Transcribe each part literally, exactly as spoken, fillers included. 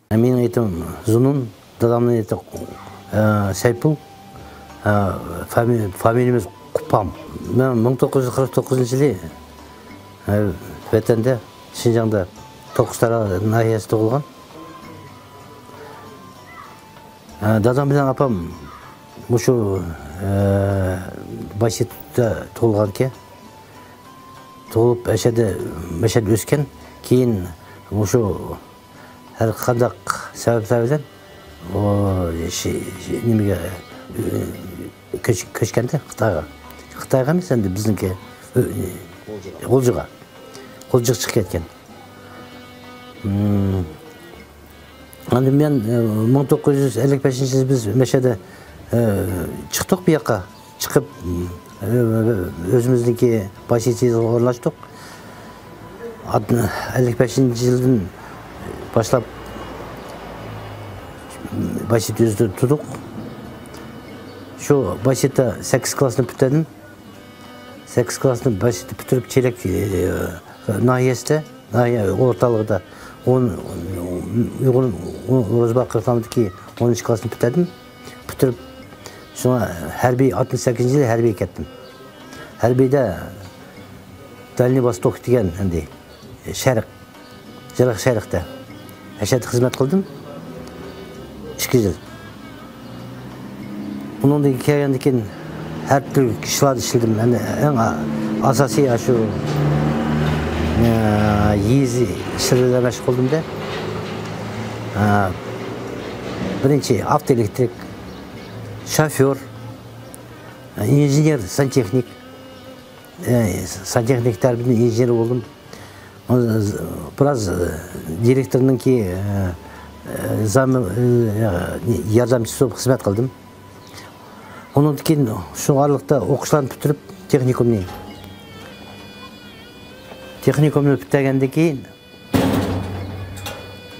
مېنىڭ ئېتىم زۇنۇن، دادامنىڭ ئېتى، ئە، سەيپۇل، ئە، فامىلىيىمىز قۇپام. مەن مىڭ توققۇز يۈز قىرىق توققۇزىنچى يىلى، ئە، ۋەتەندە، شىنجاڭدا، توققۇزتارا ناھىيەسىدە تۇغۇلغان. ئە، دادام بىلەن ئاپام مۇشۇ، ئە، باشكەنتتە تۇغۇلغانكەن. تۇغۇلۇپ، ئەشەدە، مەشەدە ئۆسكەن. كېيىن مۇشۇ ھەر قانداق سەۋەبلەر بىلەن ئۇ شى-، شى-، نېمىگە، ئۆ-، كۆچ-، كۆچكەندە خىتايغا. خىتايغا ئەمەس ئەمدى بىزنىڭكى، ئۆ-، غۇلجىغا. غۇلجىغا چىقىپ كەتكەن. مم. ئاندىن مەن، ئە، مىڭ توققۇز يۈز ئەللىك بەشىنچى يىلى بىز مەشەدە، ئە، چىقتۇق بۇ ياققا. چىقىپ، ئە، ئۆزىمىزنىڭكى باشكەنتىگە ئورۇنلاشتۇق. ئەللىك بەشىنچى يىلدىن باشلاپ باشكەنت ئۆزىدە تۇردۇق. شۇ باشكەنتتە سەككىز كلاسنى پۈتتۈردۈم. سەككىز كلاسنى باشكەنتتە پۈتتۈرۈپ، چېلەك، ئە، ناھىيەسىدە، ناھىيە ئورتالىقىدا ئون، ئۇيغۇر، ئون، ئورۇزبار قىرغىنىدىكى ئونىنچى كلاسنى پۈتتۈردۈم. پۈتتۈرۈپ، شۇڭا ھەربىي، ئاتمىش سەككىزىنچى يىلى ھەربىيگە كەتتىم. ھەربىيدە دالنىي ۋوستوك دېگەن، ئەمدى شەرق، يىراق شەرقتە، ئەشەدە خىزمەت قىلدىم. ئىككى يىل. ئۇنىڭدىن كەلگەندىن كېيىن ھەر تۈرلۈك ئىشلاردا ئىشلىدىم. يەنى ئەڭ ئاساسىي شۇ، ئە، يېزا ئىشلىرى بىلەن مەشغۇل بولدۇم دە. ئە، بىرىنچى، ئاپتوئېلېكتىك، شوفيور، ئە، ئىنژېنېر، سانتېخنىك. ئە، سانتېخنىك تەرىپىدىن ئىنژېنېر بولدۇم. بىراز، ئە، دىرېكتورنىڭكى، ئە، ئە، زامى-، ئە، ياردەمچىسى بولۇپ خىزمەت قىلدىم. ئۇنىڭدىن كېيىن شۇ ئارىلىقتا ئوقۇشلارنى پۈتتۈرۈپ، تېخنىكومنى، تېخنىكومنى پۈتتۈرگەندىن كېيىن،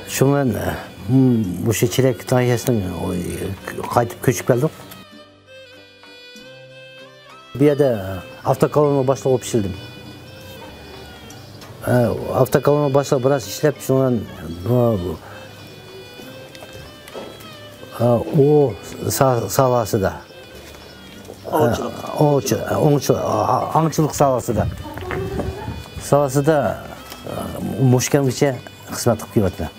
شۇ بىلەن، ئە، مۇشۇ چېلەك ناھىيەسىنىڭ قايتىپ كۆچۈپ كەلدۇق. بۇ يەردە ئاپتوكولوننا باشلىقى بولۇپ ئىشلىدىم. ئە، ئاپتوكولوننا باشلىقى بىراز ئىشلەپ، شۇنىڭ بىلەن بۇ، ئە، ئۇ سا-، ساھەسىدە. ئاۋچىلىق. ئە، ئوچ-، ئوڭچى-، ئا-، ئاڭچىلىق ساھەسىدە. ساھەسىدە، ئە، مۇشۇ كەمگىچە خىزمەت قىلىپ كېلىۋاتىمەن.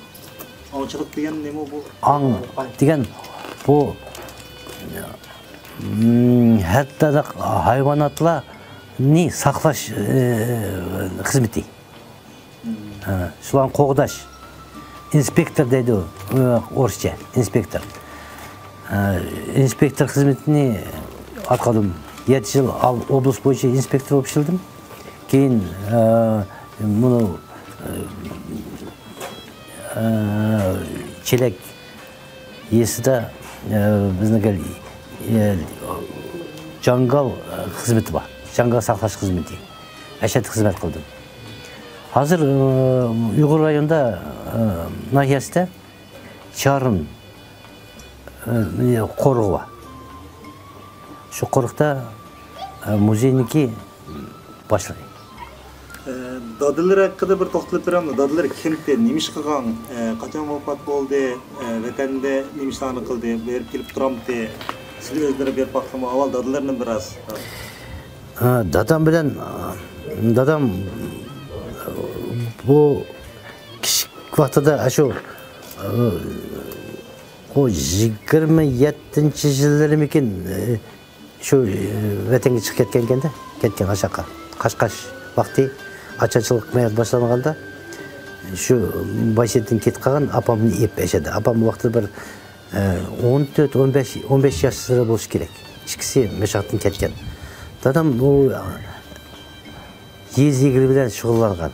ئاڭچىلىق دېگەن نېمە بۇ؟ ئاڭ دېگەن بۇ، ھەتتا ھايۋاناتلارنى ساقلاش، ئى، خىزمىتى. ھە، شۇلارنى قوغداش. ئىنسپېكتور دەيدۇ، ئورۇسچە، ئىنسپېكتور. ھە، ئىنسپېكتور خىزمىتىنى ئاتقاردىم. يەتتە يىل ئال-، ئوبلاست بويىچە ئىنسپېكتور بولۇپ ئىشلىدىم. كېيىن، ئە، مۇنۇ، ئە، چېلەك يېزىسىدا، ئە، بىزنىڭ، ئە، جاڭگال خىزمىتى بار. جاڭگال ساقلاش خىزمىتى. ئەشەدە خىزمەت قىلدىم. ھازىر، ئە، ئۇيغۇر رايونىدا، ئە، ناھىيەسىدە چارىن، ئە، قورۇقى بار. شۇ قورۇقتا، ئە، مۇزېينىڭكى باشلىقى. ئە، دادىلىرى ھەققىدە بىر توختىلىپ بېرەمدۇ؟ دادىلىرى كىمتى؟ نېمە ئىش قىلغان؟ ئە، قاچان ۋاپات بولدى؟ ئە، ۋەتەندە نېمە ئىشلارنى قىلدى؟ بېرىپ كېلىپ تۇرامتى؟ سىلى ئۆزلىرى بېرىپ باقتىمۇ؟ ئاۋۋال دادىلىرىنى بىراز. ھە، دادام بىلەن، دادام بۇ كىچىك ۋاقتىدا ئاشۇ، ئۇ يىگىرمە يەتتىنچى يىللىرىمىكىن، شۇ، ۋەتەنگە چىقىپ كەتكەنكەندە، كەتكەن ئاشاققا. قاچقاچ ۋاقتى، ئاچارچىلىق مەيدان باشلانغاندا، شۇ باشكەنتتىن كېتىپ قالغان ئاپامنى ئېلىپ ئەشەدە. ئاپام بۇ ۋاقىتتا بىر، ئە، ئون تۆت، ئون بەش، ئون بەش ياشلىرى بولۇشى كېرەك. ئىككىسى مەشەدىن كەتكەن. دادام بۇ يېزا ئىگىلىكى بىلەن شۇغۇللانغان.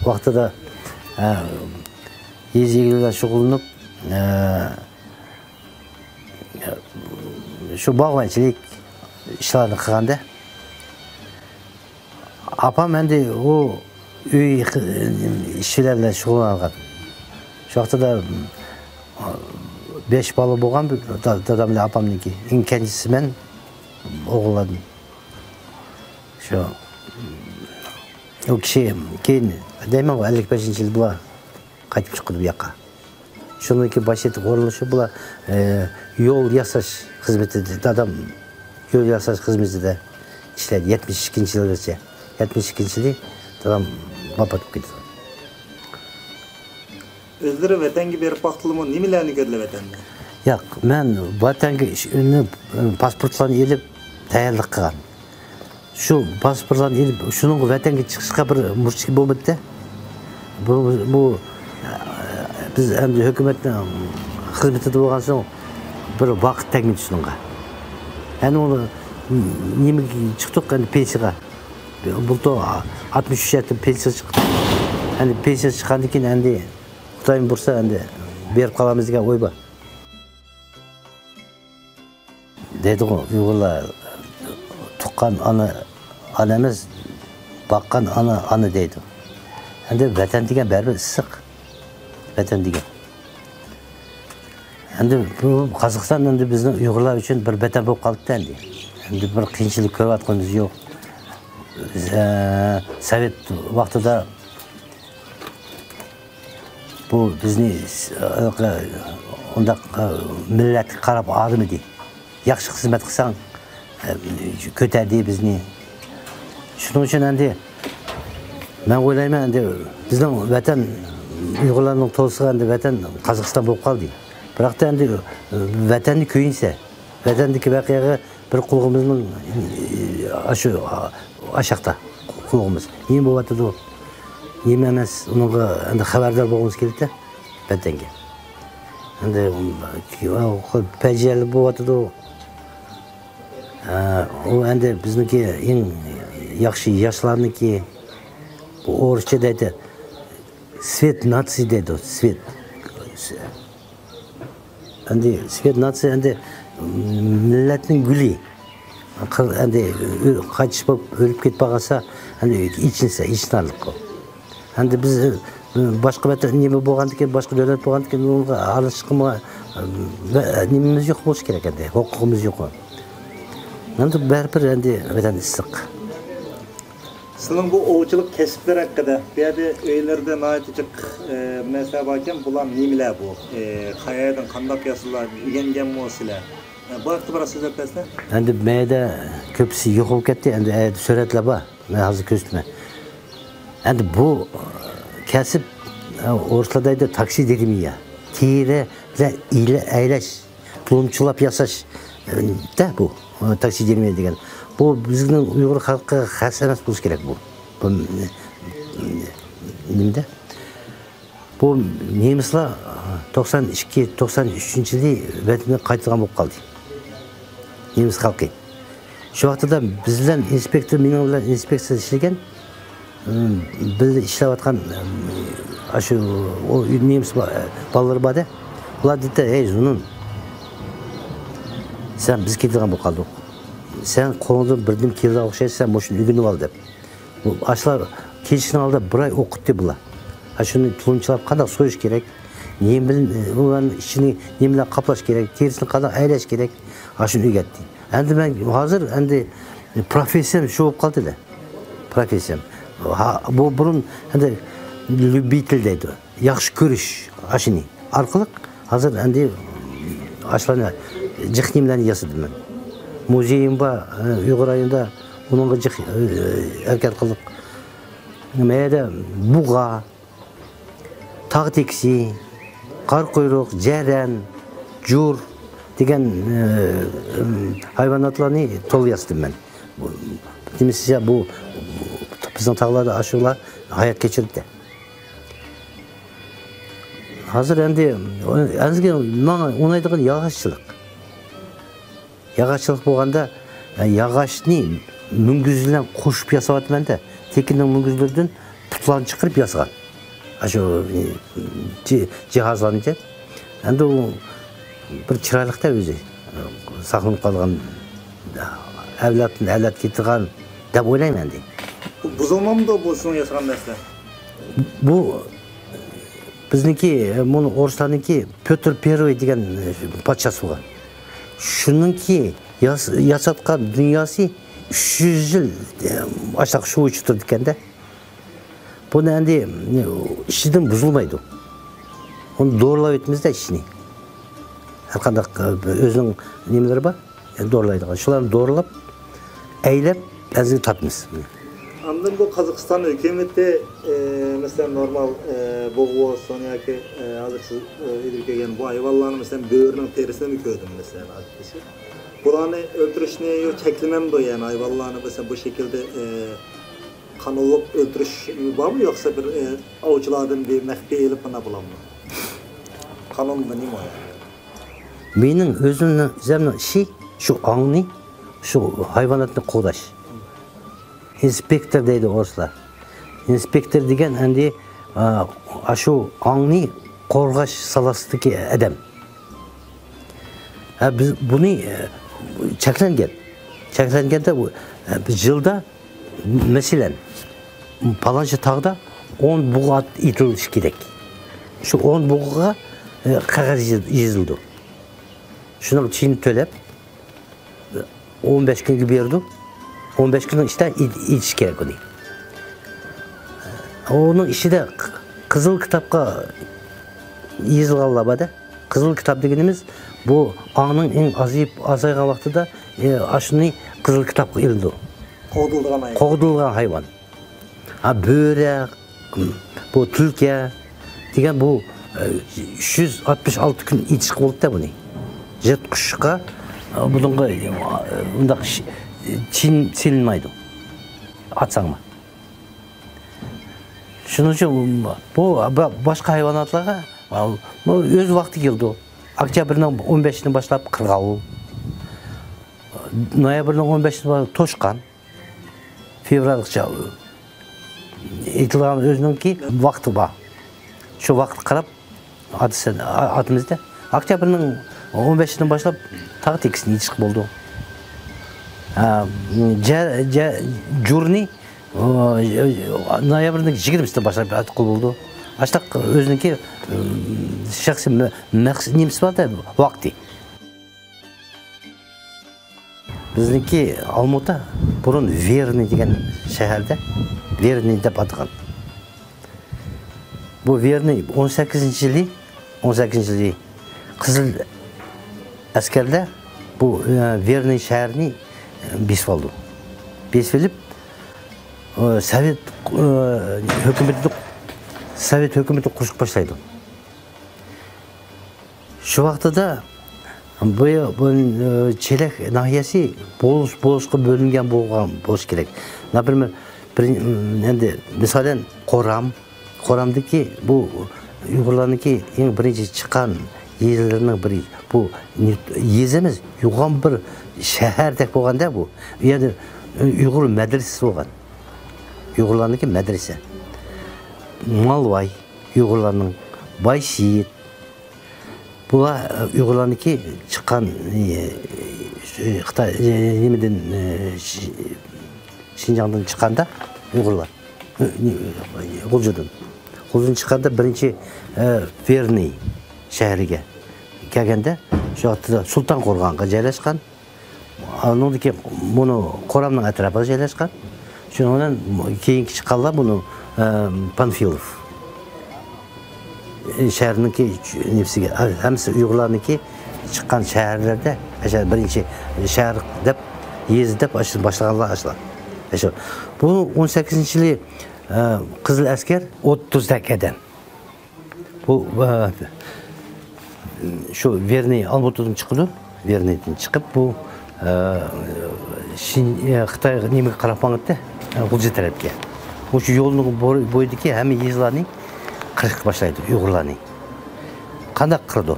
ۋاقتىدا، ئە، يېزا ئىگىلىكى بىلەن شۇغۇللىنىپ، ئە، شۇ باغۋەنچىلىك ئىشلارنى قىلغاندا، ئاپام ئەمدى ئۇ ئۆي ئىشلىرى بىلەن شۇغۇللانغان. شۇ ۋاقتىدا بەش بالا بولغان، دا-، دادام بىلەن ئاپامنىڭكى. ئەڭ كەنجىسى مەن ئوغۇللاردىن. شۇ، ئۇ كىشى كېيىن، دەيمەن، ئەللىك بەشىنچى يىل بۇلار قايتىپ چىقىدۇ بۇ ياققا. شۇنىڭكى باش ئېتىپ ئورۇنلىشىپ، بۇلار، ئە، يول ياساش خىزمىتىدە، دادام يول ياساش خىزمىتىدە ئىشلەيدۇ، يەتمىش ئىككىنچى يىلغىچە. يەتمىش ئىككىنچى يىلى دادام ۋاپات بولۇپ كېتىدۇ. ئۆزلىرى ۋەتەنگە بېرىپ باقتىلىمۇ؟ نېمىلەرنى كۆردىلە ۋەتەندە؟ ياق، مەن ۋەتەنگە ئىش-، ئۈنۈپ، پاسپورتلارنى ئېلىپ تەييارلىق قىلغان. شۇ پاسپورتلارنى ئېلىپ، شۇنىڭغا ۋەتەنگە چىقىشقا بىر مۇشكىل بولمىدى. بۇ، بۇ، بىز ئەمدى ھۆكۈمەتنىڭ خىزمىتىدە بولغان سوڭ، بىر ۋاقىت تەگمىدى شۇنىڭغا. ئەنە ئۇنى نېمىگە چىقتۇق، ئەمدى پېنسىيەگە. بۇلتۇر ئاتمىش ئۈچ ياشتا پېنسىيەگە چىقتۇق. ئەمدى پېنسىيەگە چىققاندىن كېيىن ئەمدى خۇدايىم بۇيرۇسا ئەمدى بېرىپ قالارمىز دېگەن ئوي بار. دەيدىغۇ ئۇيغۇرلار، تۇغقان ئانا ئانا ئەمەس، باققان ئانا ئانا دەيدۇ. ئەمدى ۋەتەن دېگەن بەرىبىر ئىسسىق. ۋەتەن دېگەن. ئەمدى بۇ قازاقىستان ئەمدى بىزنىڭ ئۇيغۇرلار ئۈچۈن بىر ۋەتەن بولۇپ قالدى ئەمدى. ئەمدى بىر قىيىنچىلىق كۆرۈۋاتقىنىمىز يوق. ئە، سوۋېت ۋاقتىدا بۇ بىزنى، ئە، ئۇنداق، ئە، مىللەتكە قاراپ ئالمىدى. ياخشى خىزمەت قىلساڭ، ئە، كۆتەردى بىزنى. شۇنىڭ ئۈچۈن ئەمدى مەن ئويلايمەن، ئەمدى بىزنىڭ ۋەتەن، ئۇيغۇرلارنىڭ تولىسىغا ئەمدى ۋەتەن قازاقىستان بولۇپ قالدى. بىراقتا ئەمدى، ئە، ۋەتەننى كۆيۈنسە، ۋەتەندىكى ۋەقەگە بىر قۇلىقىمىزنىڭ، ئاشۇ، ئاشاقتا قۇلىقىمىز. نېمە بولۇۋاتىدۇ؟ نېمە ئەمەس؟ ئۇنىڭغا ئەمدى خەۋەردار بولغۇمىز كېلىدۇ ۋەتەنگە. ئەمدى پەجىيەلىك بولۇۋاتىدۇ. ئە، ئۇ ئەمدى بىزنىڭكى ئەڭ ياخشى ياشلارنىڭكى، بۇ ئورۇسچە دەيدۇ، سۋېت ناتسىي دەيدۇ، سۋېت. ئەمدى سۋېت ناتسىي ئەمدى مىللەتنىڭ گۈلى. قىر-، ئەمدى ئۆ-، قايتىش بولۇپ ئۆلۈپ كېتىپ قالغانسا، ئەمدى ئېچىنسا، ئېچىنارلىق ئۇ. ئەمدى بىز، ئە، باشقا ۋەتەن نېمە بولغاندىكىن، باشقا دۆلەت بولغاندىكىن، ئۇنىڭغا ئارىلىشىشقا، ئە، نېمىمىز يوق بولۇشى كېرەك ئەمدى، ھوقۇقىمىز يوق. ئەمدى بەرىبىر ئەمدى ۋەتەن ئىسسىق. سىلىنىڭ بۇ ئوۋچىلىق كەسىپلىرى ھەققىدە، بۇ يەردە ئۆيلىرىدە ناھايىتى جىق، ئە، نەرسىلەر باركەن، بۇلار نېمىلەر بۇ؟ ئە، قەيەردىن قانداق ياسىلار؟ ئۆگەنگەنمۇ سىلەر؟ ئە، بۇ ھەققىدە بىراز سۆزلەپ بەرسىلە. ئەمدى مەيدە كۆپىسى يوق بولۇپ كەتتى، ئەمدى ئەيدە سۈرەتلەر بار، مەن ھازىر كۆرسىتىمەن. ئەمدى بۇ، ئە، كەسىپ، ئە، ئورۇسلار دەيدۇ، تاكسىدېرمىيە، تېرە بىلەن ئىلە ئەيلەش. تۇلۇمچىلاپ ياساش، ئە، دە بۇ، ئە، تاكسىدېرمىيە دېگەن. بۇ بىزنىڭ ئۇيغۇر خەلقىگە خاس ئەمەس بولۇشى كېرەك بۇ. بۇ، ئە، نېمىدە؟ بۇ نېمىسلار توقسان ئىككى، توقسان ئۈچىنچى يىلى ۋەتىنىگە قايتىدىغان بولۇپ قالدى. نېمىس خەلقى. شۇ ۋاقتىدا بىز بىلەن ئىنسپېكتور، مېنىڭ بىلەن ئىنسپېكتور ئىشلىگەن، ئىم، بىللە ئىشلەۋاتقان، ئىم، ئاشۇ، ئۇ نېمىس با-، بالىلىرى بار-دە. ئۇلار دېدى، «ھەي، زۇنۇن، سەن بىز كېتىدىغان بولۇپ قالدۇق. سەن قولۇڭدىن بىردىن كېلىدىغان ئوخشايسەن، سەن مۇشۇنى ئۆگىنىۋال» دەپ. بۇ ئاشۇلار كېلىشنىڭ ئالدىدا بىر ئاي ئوقۇتتى بۇلار. ھە، شۇنى تۇلۇمچىلاپ قانداق سويۇش كېرەك؟ نېمە بىلەن، ئۇلارنىڭ ئىچىنى نېمە بىلەن قاپلاش كېرەك؟ تېرىسىنى قانداق ئەيلەش كېرەك؟ ئاشۇنى ئۆگەتتى. ئەمدى مەن ھازىر ئەمدى پروفېسسىيەم شۇ بولۇپ قالدى-دە. پروفېسسىيەم. ھا، بۇ بۇرۇن ئەمدى ليۇبىتېل دەيدۇ. ياخشى كۆرۈش ئاشۇنى ئارقىلىق ھازىر ئەمدى ئاشۇلارنى جىق نېمىلەرنى ياسىدىم مەن. مۇزېيىم بار، ئۇيغۇر رايونىدا ئۇنىڭغا جىق، ئە، ھەرىكەت قىلدۇق. مەيەردە بۇغا، تاغ تېكىسى، قارا قۇيرۇق، جەرەن، جۇر دېگەن، ئە، ھايۋاناتلارنى تولا ياسىدىم مەن. بۇ، نېمىسى، بۇ، بىزنىڭ تاغلاردا ئاشۇلار ھايات كەچۈردى. ھازىر ئەمدى ئەنزىگە ماڭا ئۇنايدىغان ياغاچچىلىق. ياغاچچىلىق بولغاندا، ئە، ياغاچنى مۈڭگۈز بىلەن قوشۇپ ياساۋاتىمەن-دە، تېكىننىڭ مۈڭگۈزلىرىدىن پۇتلارنى چىقىرىپ ياسىغان. ئاشۇ، ئى، جى-، جىھازلارنىچە. ئەمدى ئۇ بىر چىرايلىق-تە ئۆزى. ساقلىنىپ قالغان، ئەۋلادتىن ئەۋلادقا كېتىدىغان دەپ ئويلايمەن ئەمدى. بۇ بۇزۇلمامدۇ بۇ سىزنىڭ ياسىغان نەرسىلەر؟ بۇ بىزنىڭكى، مۇنۇ ئورۇسلارنىڭكى پيوتر پېرۋىي دېگەن، ئە، پادىشاھسى بولغان. شۇنىڭكى ياس-، ياساتقان دۇنياسى ئۈچ يۈز يىل، ئە، ئاشۇنداق شۇ بويىچە تۇرىدىكەن-دە. بۇنى ئەمدى ئىچىدىن بۇزۇلمايدۇ. ئۇنى دورىلاپ ئۆتىمىز-دە ئىچىنى. ھەر قانداق، ئە، ئۆزىنىڭ نېمىلىرى بار، يەنى دورىلايدىغان. شۇلارنى دورىلاپ، ئەيلەپ، ئەنزىگە تارتىمىز. ئاندىن بۇ قازاقىستان ھۆكۈمىتى، ئە، مەسىلەن، نورمال، ئە، بۇغا بولسۇن ياكى، ئە، ھازىر سىز، ئە، ئېلىپ كەلگەن بۇ ھايۋانلارنى، مەسىلەن، بۆرىنىڭ تېرىسىنىمۇ كۆردۈم، مەسىلەن، ئاددىيسى. بۇلارنى ئۆلتۈرۈشنى يو-، چەكلىمەمدۇ، يەنى ھايۋانلارنى، مەسىلەن، بۇ شەكىلدە، ئە، قانۇنلۇق ئۆلتۈرۈش بارمۇ يوقسا بىر، ئە، ئاۋچىلاردىن بىر مەخپىي ئېلىپ مانا بولامدۇ؟ قانۇندا نېمە ئۇ يەردە؟ مېنىڭ ئۆزۈمنىڭ، ئۆزۈمنىڭ ئىشى شۇ ئاڭنى، شۇ ھايۋاناتنى قوغداش. ئىنسپېكتور دەيدۇ ئورۇسلار. ئىنسپېكتور دېگەن ئەمدى، ئا، ئاشۇ ئاڭنى قورغاش سالاھىيىتىدىكى ئادەم. ھە، بىز بۇنى، ئە، چەكلەنگەن. چەكلەنگەندە بۇ، ئە، بىز يىلدا، مەسىلەن، پالانچە تاغدا ئون بۇغا ئېتىلىشى كېرەك. شۇ ئون بۇغىغا، ئە، قەغەز يېزىلىدۇ. شۇنىڭ چېيىنى تۆلەپ، ئون بەش كۈنگە بېرىدۇ. ئون بەش كۈننىڭ ئىچىدە ئېتىش كېرەك ئۇنى. ئۇنىڭ ئىچىدە قىزىل كىتابقا يېزىلغانلار بار-دە. قىزىل كىتاب دېگىنىمىز بۇ ئاڭنىڭ ئەڭ ئازىيىپ، ئازايغان ۋاقتىدا، ئاشۇنى قىزىل كىتابقا ئېلىنىدۇ. قوغدىلىدىغان ھايۋان. قوغدىلىدىغان ھايۋان. ھا، بۆرە، بۇ تۈلكە دېگەن بۇ، ئە، ئۈچ يۈز ئاتمىش ئالتە كۈن ئېتىشقا بولىدۇ-دە بۇنى. يىرتقۇچقا، ئە، بۇنىڭغا، ئە، ئۇنداق چېيىن سېلىنمايدۇ. ئاتساڭمۇ. شۇنىڭ ئۈچۈن بۇ با-، باشقا ھايۋاناتلارغا، بۇ ئۆز ۋاقتى كېلىدۇ. ئۆكتەبىرنىڭ ئون بەشىدىن باشلاپ قىرغاۋۇل. نويابىرنىڭ ئون بەشىدىن باشلاپ توشقان. فېۋرالغىچە ئېيتىلغان ئۆزىنىڭكى ۋاقتى بار. شۇ ۋاقىتقا قاراپ ئاتىسى، ئا-، ئاتىمىزدا ئۆكتەبىرنىڭ ئون بەشىدىن باشلاپ تاغ تېكىستىنى ئېيتىشقا بولىدۇ. ھە، جە-، جە-، جۇرنى، ئو، نويابىرنىڭ يىگىرمىسىدىن باشلاپ ئېيتقىلى بولىدۇ. ئاشتاق ئۆزىنىڭكى، ئىم، شەخسىي مە-، مەخس-، نېمىسى بار-دە، ۋاقتى. بىزنىڭكى ئالمۇتا بۇرۇن ۋېرنى دېگەن شەھەردە ۋېرنى دەپ ئاتىغان. بۇ ۋېرنى ئون سەككىزىنچى يىلى، ئون سەككىزىنچى يىلى قىزىل ئەسكەرلەر بۇ، ئە، ۋېرنى شەھىرىنى، ئە، بېسىپ ئالىدۇ. بېسىپ ئېلىپ، ئە، سوۋېت، ئە، ھۆكۈمىتىنى، سوۋېت ھۆكۈمىتىنى قۇرۇشقا باشلايدۇ. شۇ ۋاقتىدا بۇ، بۇ، ئە، چېلەك ناھىيەسى بولۇش، بولۇشقا بۆلۈنگەن بولغان بولۇشى كېرەك. ناپىرمەن، بىر، ئەمدى مىسالەن، قورام، قورامدىكى بۇ ئۇيغۇرلارنىڭكى ئەڭ بىرىنچى چىققان يېزىلىرىنىڭ بىرى. بۇ يېزا ئەمەس، يوغان بىر شەھەردەك بولغاندا بۇ. ئۇ يەردە ئۇيغۇر مەدرىسىسى بولغان. ئۇيغۇرلارنىڭكى مەدرىسە. مالۋاي، ئۇيغۇرلارنىڭ بايسېيىت، بۇلار، ئە، ئۇيغۇرلارنىڭكى چىققان، ئە، شۇ خىتاي، ئە، نېمىدىن، ئە، شى-، شىنجاڭدىن چىققاندا ئۇيغۇرلار، ئە، نې-، غۇلجىدىن. غۇلجىدىن چىققاندا بىرىنچى، ئە، ۋېرنىي شەھىرىگە كەلگەندە، شۇ ۋاقىتتا سۇلتان قورغانغا جايلاشقان. ئانىڭدىن كېيىن مۇنۇ قورامنىڭ ئەتراپىغا جايلاشقان. شۇنىڭ بىلەن كېيىنكى چىققانلار مۇنۇ، ئە، پانفىلوف شەھىرىنىڭكى نېپىسىگە، ھەممىسى ئۇيغۇرلارنىڭكى چىققان شەھەرلەردە، ئەشە بىرىنچى شەھەر دەپ، يېزا دەپ ئاشۇ باشلىغانلار ئاشۇلار. ئەشۇ. بۇ ئون سەككىزىنچى يىلى، ئە، قىزىل ئەسكەر ئوتتۇز دەك ئادەم. بۇ، ئە، شۇ ۋېرنىي ئالمۇتىدىن چىقىدۇ. ۋېرنىيدىن چىقىپ، بۇ، ئە، شىن-، ئە، خىتاي نېمىگە قاراپ ماڭاتتى؟ ئە، غۇلجا تەرەپكە. مۇشۇ يولنىڭ بوي-، بويىدىكى ھەممە يېزىلارنى قىرىشقا باشلايدۇ، ئۇيغۇرلارنى. قانداق قىرىدۇ؟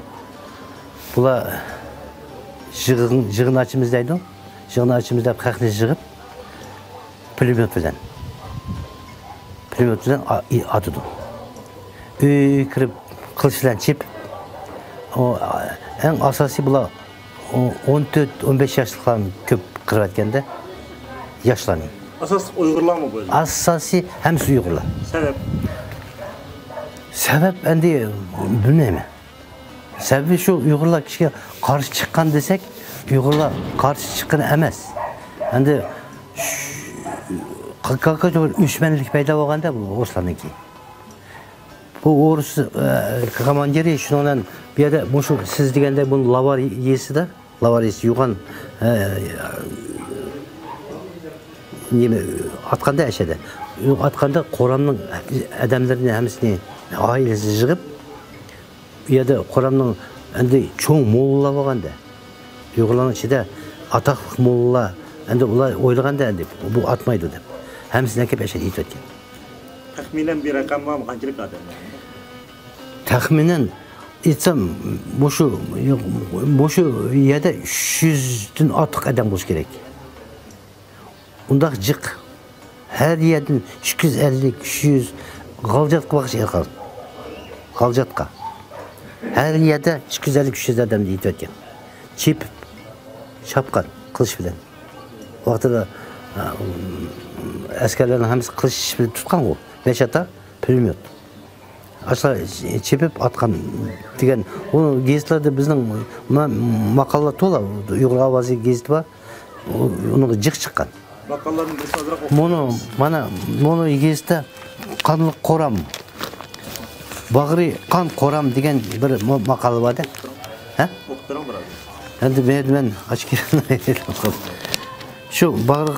بۇلار يىغىن، يىغىن ئاچىمىز دەيدۇ. يىغىن ئاچىمىز دەپ خەقنى يىغىپ، پۇلىميوت بىلەن، پۇلىميوت بىلەن ئا-، ئى-، ئاتىدۇ. ئۆيگە كىرىپ، قىلىچ بىلەن چېپىپ، ئۇ، ئەڭ ئاساسىي بۇلار ئو-، ئون تۆت، ئون بەش ياشلىقلارنى كۆپ قىرىۋەتكەندە، ياشلارنى. ئاساسلىق ئۇيغۇرلارمۇ بۇ يەردە؟ ئاساسىي ھەممىسى ئۇيغۇرلار. سەۋەب؟ سەۋەب ئەمدى بىلمەيمەن. سەۋەبى شۇ، ئۇيغۇرلار كىشىگە قارشى چىققان دېسەك، ئۇيغۇرلار قارشى چىققىنى ئەمەس. ئەمدى ش-، ق-، ق-، ق-، بىر ئۆچمەنلىك پەيدا بولغاندا بۇ ئورۇسلارنىڭكى. بۇ ئورۇس، ئە، كوماندىرى شۇنىڭ بىلەن بۇ يەردە مۇشۇ سىز دېگەندەك بۇنى لاۋار يېسىدە، لاۋار يېسى يوغان، ئە، نېمە، ئاتقاندا ئەشەدە. ئاتقاندا قورامنىڭ ئادەملىرىنى ھەممىسىنى، ئائىلىسىنى يىغىپ، ئۇ يەردە قورامنىڭ ئەندى چوڭ موللىلار بولغاندا، ئۇيغۇرلارنىڭ ئىچىدە ئاتاقلىق موللىلار، ئەندى ئۇلار ئويلىغاندا ئەندى بۇ ئاتمايدۇ دەپ، ھەممىسىنى ئەكەپ ئەشەدە ئېتىۋەتكەن. تەخمىنەن بىر رەقەم بارمۇ، قانچىلىك ئادەم؟ تەخمىنەن ئېيتسام، مۇشۇ، مۇشۇ يەردە ئۈچ يۈزدىن ئارتۇق ئادەم بولۇشى كېرەك. ئۇنداق جىق. ھەر يەردىن ئىككى يۈز ئەللىك، ئۈچ يۈز، غالجاتقا بارغىچە ئېلىپ قالدى. غالجاتقا. ھەر يەردە ئىككى يۈز ئەللىك، ئۈچ يۈز ئادەمنى ئېتىۋەتكەن. چېپىپ، چاپقان، قىلىچ بىلەن. ۋاقتىدا، ئە، ئەسكەرلەرنىڭ ھەممىسى قىلىچ بىلەن تۇتقانغۇ. بەش ئاتا پۇلېميوت. ئاشۇلار چېپىپ ئاتقان دېگەن. ئۇ گېزىتلەردە بىزنىڭ ما-، ماقالىلار تولا. ئۇيغۇر ئاۋازى گېزىتى بار. ئۇ-، ئۇنىڭغا جىق چىققان. ماقالىلارنى بىرسى ئازراق ئوقۇپ مۇنۇ، مانا، مۇنۇ گېزىتتە قانلىق قورام، باغرى قان قورام دېگەن بىر مۇ-، ماقالە بار-دە. ھە؟ ئوقۇپ بېرىڭ بىرئاز. ئەمدى بۇ يەردە مەن ئاچىقىپ شۇ باغرى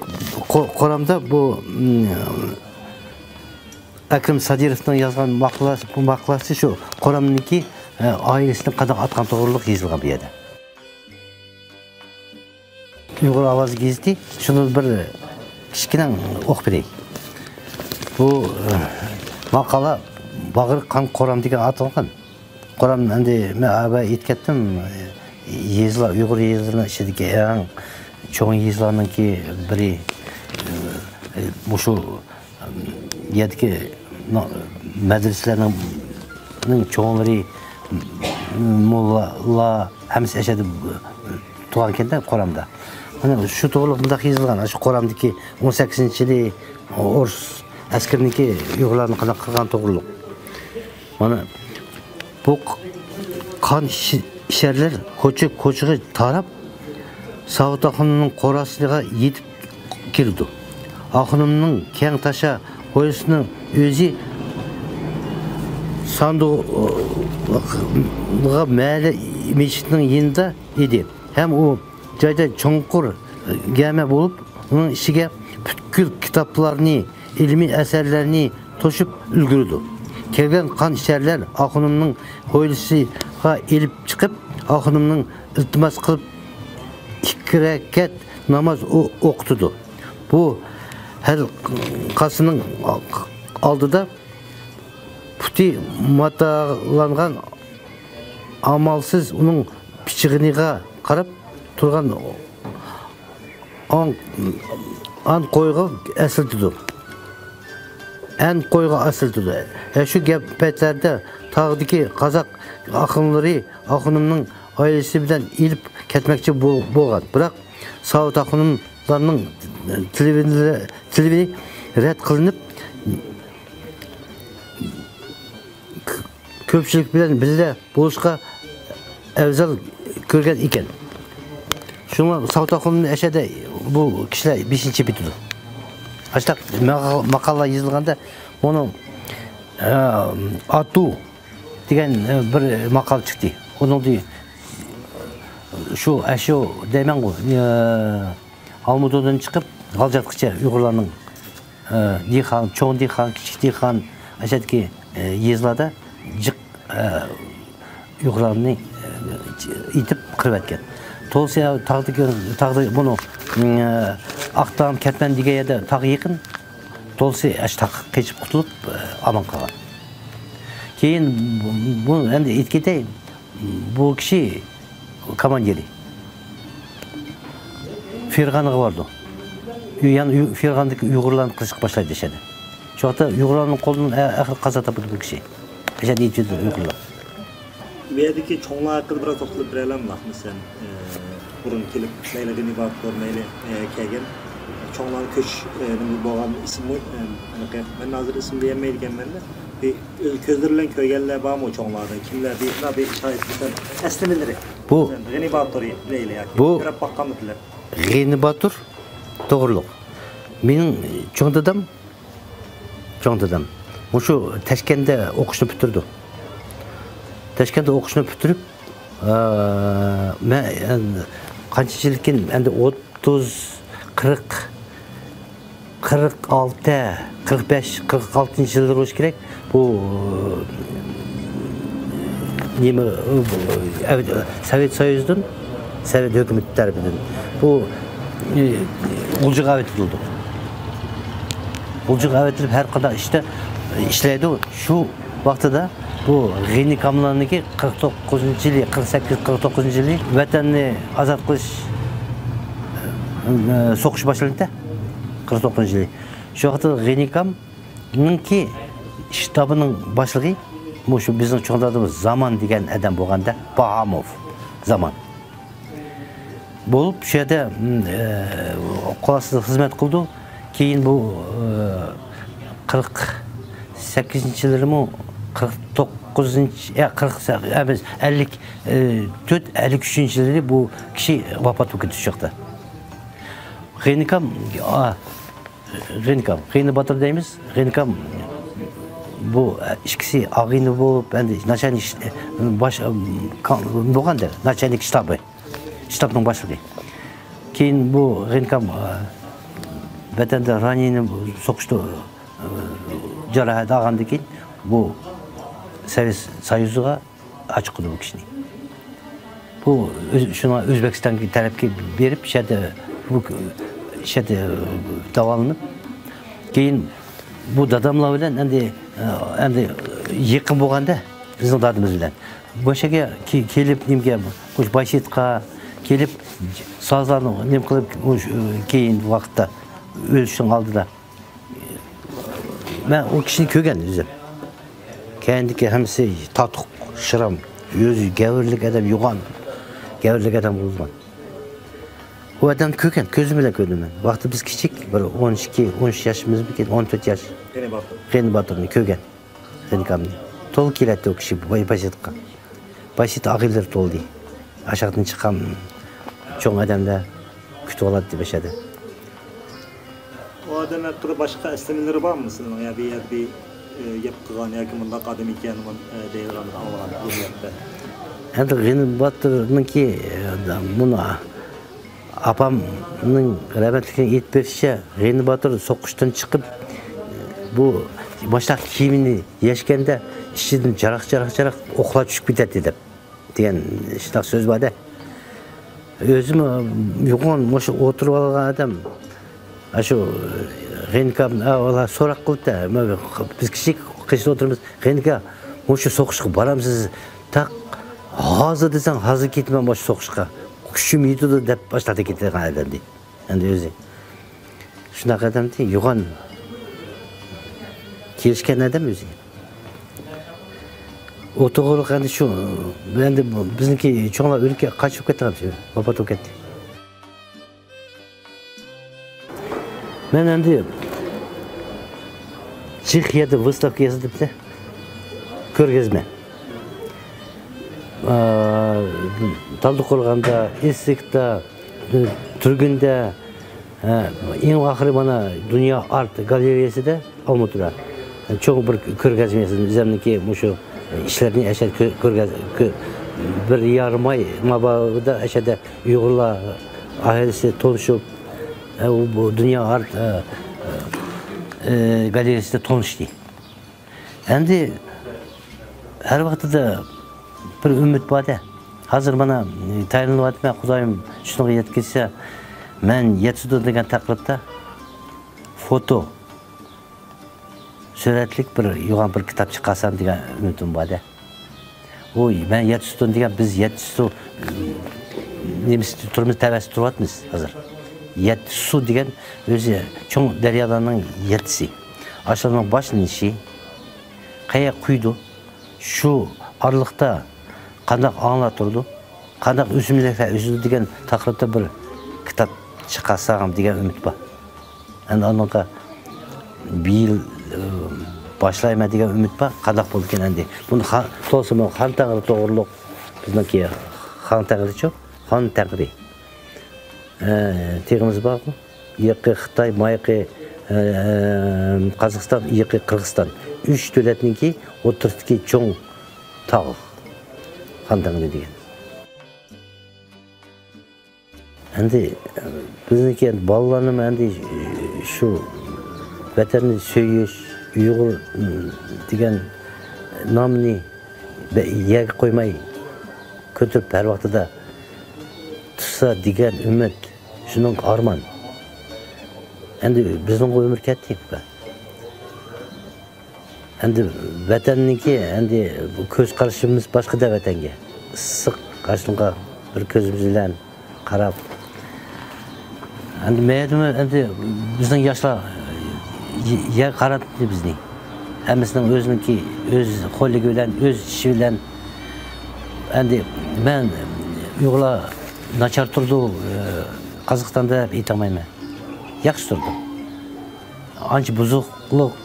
قو-، قورامدا بۇ، م، ئەكرەم سادىروفنىڭ يازغان ماقالىسى، بۇ ماقالىسى شۇ قورامنىڭكى، ئە، ئائىلىسىنى قانداق ئاتقان توغرۇلۇق يېزىلغان بۇ يەردە. ئۇيغۇر ئاۋازى گېزىتى شۇنى بىر كىچىككىنە ئوقۇپ بېرەي. بۇ، ئە، ماقالە باغرى قان قورام دېگەن ئاتالغان. قورام ئەمدى مەن ئەۋەل ئېيتىپ كەتتىم. يېزىلار، ئۇيغۇر يېزىلىرىنىڭ ئىچىدىكى ئەڭ چوڭ يېزىلارنىڭكى بىرى، ئە، مۇشۇ يەردىكى مەدرىسىلەرنىڭ، نىڭ چوڭلىرى، موللالار ھەممىسى ئەشەدە تۇغانكەندە قورامدا. مانا شۇ توغرۇلۇق مۇنداق يېزىلغان، شۇ قورامدىكى ئون سەككىزىنچى يىلى ئورۇس ئەسكىرىنىڭكى ئۇيغۇرلارنى قانداق قىلغان توغرۇلۇق. مانا بۇ قان ئىش-، ئىشەرلەر كوچا-كوچىغا تاراپ، ساۋۇت ئاخۇنۇمنىڭ قوراسىغا يېتىپ كېلىدۇ. ئاخۇنۇمنىڭ كەڭ تاشا ھويلىسىنىڭ ئۆزى ساندۇغا مەھەللە مەسچىتىنىڭ يېنىدا ئىدى ھەم ئۇ جايدا چوڭقۇر گەمە بولۇپ، ئۇنىڭ ئىچىگە پۈتكۈل كىتابلارنى، ئىلمىي ئەسەرلەرنى توشۇپ ئۈلگۈرىدۇ. كەلگەن قان ئىچەرلەر ئاخۇنۇمنىڭ ھويلىسىغا ئېلىپ چىقىپ، ئاخۇنۇمنىڭ ئىلتىماس قىلىپ ئىككى رەكەت ناماز ئو-، ئوقۇتىدۇ. بۇ ھەلقىسىنىڭ ئالدىدا پۇتى ماتالانغان، ئامالسىز ئۇنىڭ پىچىقىنىغا قاراپ تۇرغان ئان، ئان قويغا ئەسلىتىدۇ. ئەن قويغا ئەسلىتىدۇ. ھە، شۇ گەپ پەيتلەردە تاغدىكى قازاق ئاخۇنلىرى ئاخۇنۇمنىڭ ئائىلىسى بىلەن ئېلىپ كەتمەكچى بول-، بولغان. بىراق ساۋۇت ئاخۇنۇملارنىڭ تىلىۋىنى، تىلىۋى رەت قىلىنىپ، كۆپچىلىك بىلەن بىللە بولۇشقا ئەۋزەل كۆرگەن ئىكەن. شۇڭا ساۋۇت ئاخۇنۇمنى ئەشەدە بۇ كىشىلەر بېشىنى چېپىۋېتىدۇ. ئاشۇنداق ماقا-، ماقالىلار يېزىلغاندا ئۇنىڭ، ئە، ئاتۇ دېگەن، ئە، بىر ماقالە چىقتى. ئۇنىڭدا شۇ، ئەشۇ دەيمەنغۇ، ئە، ئالمۇتىدىن چىقىپ، غالجاتقىچە ئۇيغۇرلارنىڭ، ئە، دېھقان، چوڭ دېھقان، كىچىك دېھقان، ئەشەدىكى، ئە، يېزىلاردا جىق، ئە، ئۇيغۇرلارنى، ئە، ئېتىپ قىرىۋەتكەن. تولىسى تاغدىكى، تاغدا بۇنىڭ، ئە، ئاقتام، كەتمەن دېگەن يەردە تاغ يېقىن. تولىسى ئاشۇ تاغقا قېچىپ قۇتۇلۇپ، ئە، ئامان قالغان. كېيىن بۇ، بۇ ئەمدى ئېيتىپ كېتەي، بۇ كىشى كوماندىرى. فېرغانىغا بارىدۇ. يەنە ئۇي-، فېرغاندىكى ئۇيغۇرلارنى قىزىشقا باشلايدۇ ئەشەدە. شۇ ۋاقىتتا ئۇيغۇرلارنىڭ قولىدىن ئە-، ئەخىر قازا تاپىدۇ بۇ كىشى. ئەشەدە يېتىۋېتىدۇ ئۇيغۇرلار. بۇ يەردىكى چوڭلار ھەققىدە بىراز توختىلىپ بېرەلەمدۇ؟ مەسىلەن، ئە، بۇرۇن كېلىپ، مەيلى غېنى باتۇر، مەيلى، ئە، كەلگەن چوڭلارنى كۆچۈش، ئە، نېمە بولغان ئىسمى، ئە، ئېنىق، مەن ھازىر ئىسمىنى دېيەلمەيدىكەنمەن-دە. بىر ئۆز كۆزلىرى بىلەن كۆرگەنلەر بارمۇ چوڭلاردىن؟ كىملەر بىر، بىر شاھىت بولسا، ئەسلىمىلىرى؟ بۇ، مەسىلەن، غېنى باتۇر دەيلى ياكى بۇ كۆرۈپ باققانمىدىلەر؟ غېنى باتۇر توغرۇلۇق. مېنىڭ چوڭ دادام، چوڭ دادام مۇشۇ تەشكەندە ئوقۇشنى پۈتتۈردى. تەشكەندە ئوقۇشنى پۈتتۈرۈپ، ئە، مەن، ئە، قانچە يىلدىن كېيىن، ئەمدى ئوتتۇز، قىرىق، قىرىق ئالتە، قىرىق بەش، قىرىق ئالتىنچى يىللىرى بولۇشى كېرەك. بۇ، نېمە، سوۋېت سويۇزىدىن، سوۋېت ھۆكۈمىتى تەرىپىدىن بۇ، ئى، غۇلجىغا ئەۋەتىلىدۇ. غۇلجىغا ئەۋەتىلىپ، ھەر قانداق ئىشتا ئىشلەيدۇ. شۇ ۋاقتىدا بۇ غېنى كاملارنىڭكى قىرىق توققۇزىنچى يىلى، قىرىق سەككىز، قىرىق توققۇزىنچى يىلى ۋەتەننى ئازاد قىلىش، ئى، سوقۇش باشلىنىپتۇ. قىرىق توققۇزىنچى يىلى. شۇ ۋاقىتتا غېنى كامنىڭكى شتابىنىڭ باشلىقى مۇشۇ بىزنىڭ چوڭ دادىمىز زامان دېگەن ئادەم بولغاندا، باھاموف زامان. بولۇپ، شۇ يەردە، م، ئە، قول ئاستىدا خىزمەت قىلدى. كېيىن بۇ، ئە، قىرىق سەككىزىنچى يىللىرىمۇ، قىرىق توققۇزىنچى، يا، قىرىق سە-، ئەمەس، ئەللىك تۆت، ئەللىك ئۈچىنچى يىللىرى بۇ كىشى ۋاپات بولۇپ كېتىشى شۇ ياقتا. غېنى كام، ئا، غېنى كام، غېنى باتۇر دەيمىز. غېنى كام بۇ ئىككىسى ئاغىنە بولۇپ، ئەمدى ناچالنىك باش، بولغاندا ناچالنىك شتابى، شتابنىڭ باشلىقى. كېيىن بۇ غېنى كام، ئە، ۋەتەندە رانېنى سوقۇشتا، ئە، جاراھەت ئالغاندىن كېيىن بۇ سوۋېت سويۇزىغا ئاچىقىدۇ بۇ كىشىنى. بۇ ئۆز-، شۇڭا ئۆزبېكىستانغا تەرەپكە بېرىپ، شۇ يەردە، بۇ، شۇ يەردە داۋالىنىپ، كېيىن بۇ داداملار بىلەن ئەمدى، ئەمدى يېقىن بولغاندا بىزنىڭ دادىمىز بىلەن. مۇشۇ يەرگە كېلىپ، نېمىگە، مۇشۇ بايسېيىتقا كېلىپ، سازلارنى نېمە قىلىپ، مۇشۇ كېيىن ۋاقىتتا ئۆلۈشنىڭ ئالدىدا مەن ئۇ كىشىنى كۆرگەن ئۆزۈم. كەينىدىكى ھەممىسى تاتۇق، شىرام، ئۆزى گەۋرىلىك ئادەم، يوغان، گەۋرىلىك ئادەم بولغان. ئۇ ئادەمنى كۆرگەن، كۆزۈم بىلەن كۆردۈم مەن. ۋاقتى بىز كىچىك، بىر ئون ئىككى، ئون ئۈچ ياشىمىزمىكىن، ئون تۆت ياش. غېنى باتۇر. غېنى باتۇرنى كۆرگەن. غېنى كامنى. تولا كېلەتتى ئۇ كىشى باي-، بايسېيىتقا. بايسېيىت ئاغىنىلىرى تولدى. ئاشاقتىن چىققان چوڭ ئادەملەر كۈتۈۋالاتتى بەشەدە. ئۇ ئادەم ھەققىدە باشقا ئەسلىمىلىرى بارمۇ سىلىنىڭ؟ يا بىر يەردە بىر، ئە، گەپ قىلغان ياكى مۇنداق ئادەم ئىكەن، ئە، دەيدىغان ئاڭلىغان يەردە؟ ئەمدى غېنى باتۇرنىڭكى، ئە، بۇنى ئاپامنىڭ رەھمەتلىكىنىڭ ئېيتىپ بېرىشىچە، غېنى باتۇر سوقۇشتىن چىقىپ، بۇ ماشۇنداق كىيىمىنى يەشكەندە ئىچىدىن جاراق، جاراق، جاراق ئوقلار چۈشۈپ كېتەتتى دەپ دېگەن شۇنداق سۆز بار-دە. ئۆزىمۇ يوغان مۇشۇ ئولتۇرۇپ ئالغان ئادەم. ئاشۇ غېنى كام، ئا، ئۇلار سوراق قىلىپتۇ. بىز كىچىك قېشىدا ئولتۇرىمىز. غېنى كام، مۇشۇ سوقۇشقا بارامسىز؟ تاق ھازىر دېسەڭ، ھازىر كېتىمەن مۇشۇ سوقۇشقا. كۈچۈم يېتىدۇ دەپ باشلاپ كېتىدىغان ئادەمدى. ئەمدى ئۆزى شۇنداق ئادەمدى، يوغان كېلىشكەن ئادەم ئۆزى. ئۇ توغرىلىق ئەمدى شۇ، ئەمدى بۇ بىزنىڭكى چوڭلار ئۆلۈپ كەت-، قاچىپ كەتتى، ۋاپات بولۇپ كەتتى. مەن ئەمدى چېخىيەدە ۋىستاۋكا ياسىدىپتۇ، كۆرگەزمە. ئا، تالدىقورغاندا، ئىسسىكتا، تۈرگۈندە، ئە، ئەڭ ئاخىرى مانا دۇنيا ئارت گالېرېيەسىدە، ئالمۇتىدا چوڭ بىر كۆرگەزمە ياسىدىم. ئۆزۈمنىڭكى مۇشۇ ئىشلىرىنى ئەشەدە كۆ-، كۆرگەز-، كۆ-، بىر يارىم ئاي مابەينىدە ئەشەدە ئۇيغۇرلار ئائىلىسى تونۇشۇپ، ئە، ئۇ، بۇ دۇنيا ئارت، ئە، ئە، گالېرېيەسىدە تونۇشتى. ئەمدى ھەر ۋاقتىدا بىر ئۈمىد بار-دە. ھازىر مانا تەييارلىنىۋاتىمەن، خۇدايىم شۇنىڭغا يەتكۈزسە، مەن يەتتە سۇدۇن دېگەن تەقرىبتە فوتو سۈرەتلىك بىر يوغان بىر كىتاب چىقارسام دېگەن ئۈمىدىم بار-دە. ئۇ مەن يەتتە سۇدۇن دېگەن، بىز يەتتە سۇ نېمىسى تۇرىمىز، تەۋەسىدە تۇرۇۋاتىمىز ھازىر. يەتتە سۇ دېگەن ئۆزى چوڭ دەريالارنىڭ يەتتىسى. ئاشۇلارنىڭ باشلىنىشى، قەيەرگە قۇيىدۇ، شۇ ئارىلىقتا قانداق ئاڭلار تۇرىدۇ، قانداق ئۆسۈملۈكلەر ئۆسىدۇ دېگەن تەقرىبتە بىر كىتاب چىقارسام دېگەن ئۈمىد بار. ئەمدى ئاندىنقى بىر يىل، ئى، باشلايمەن دېگەن ئۈمىد بار. قانداق بولىدىكىن ئەمدى؟ بۇنى خا-، تولسىمۇ خان تەڭرى توغرۇلۇق، بىزنىڭكى خان تەڭرىچۇ؟ خان تەڭرى. ئە، تېغىمىز بارغۇ. يېقى خىتاي، مايىقى، ئەم، قازاقىستان، يېقى قىرغىزىستان. ئۈچ دۆلەتنىڭكى ئوتتۇرىسىدىكى چوڭ تاغ. خاندەڭلى دېگەن. ئەمدى، ئە، بىزنىڭكى ئەمدى بالىلارنىمۇ ئەمدى شۇ ۋەتەننى سۆيۈش، ئۇيغۇر، ئىم، دېگەن نامنى بە-، يەرگە قويماي كۆتۈرۈپ ھەر ۋاقتىدا تۇتسا دېگەن ئۈمىد، شۇنىڭغا ئارمان. ئەمدى بىزنىڭغۇ ئۆمۈر كەتتى. ئەمدى ۋەتەننىڭكى، ئەمدى بۇ كۆز قارىشىمىز باشقىدە ۋەتەنگە. ئىسسىق ئاشۇنىڭغا بىر كۆزىمىز بىلەن قاراپ. ئەمدى مەيەردىمۇ ئەمدى بىزنىڭ ياشلار يەرگە قاراتتى بىزنى. ھەممىسىنىڭ ئۆزىنىڭكى، ئۆز قوللۇقى بىلەن، ئۆز ئىشى بىلەن. ئەمدى مەن ئۇيغۇرلار ناچار تۇرىدۇ، ئە، قازاقىستاندا دەپ ئېيتالمايمەن. ياخشى تۇرىدۇ. ئانچە بۇزۇقلۇق،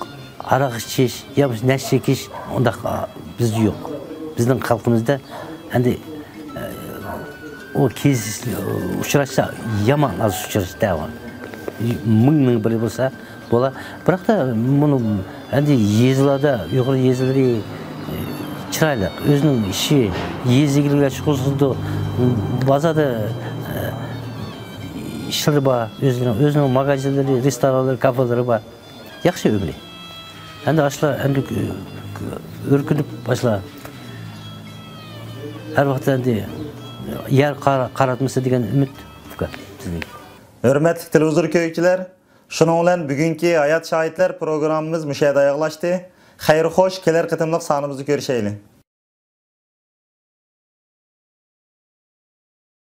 ھاراق ئىچىش يا بولمىسا نەشە چېكىش، ئۇنداق، ئا، بىزدە يوق. بىزنىڭ خەلقىمىزدە ئەمدى، ئە، ئۇ كېسەل ئۇچراشسا، يامان ئاز ئۇچراشتى. مىڭ، مىڭ بىرى بولسا بولا. بىراقتا مۇنۇ ئەمدى يېزىلاردا، ئۇيغۇر يېزىلىرى، ئە، چىرايلىق. ئۆزىنىڭ ئىشى، يېزا ئىگىلىكى بىلەن شۇغۇللىنىدۇ. بازاردا، ئە، ئىشلىرى بار، ئۆزىنىڭ، ئۆزىنىڭ ماگازىنلىرى، رېستورانلىرى، كافېلىرى بار. ياخشى ئۆمرى. ئەمدى ئاشۇلار ئەمدى ئۆركۈنۈپ باشلا. ھەر ۋاقىت ئەمدى يەر قارا-، قاراتمىسا دېگەن ئۈمىد ئۇكا بىزنىڭكى. ھۆرمەتلىك تېلېۋىزور كۆرگۈچىلەر، شۇنىڭ بىلەن بۈگۈنكى ھايات شاھىتلار پروگراممىمىز مۇشۇ يەردە ئاياغلاشتى. خەير خوش، كېلەر قېتىملىق سانىمىزدا كۆرۈشەيلى.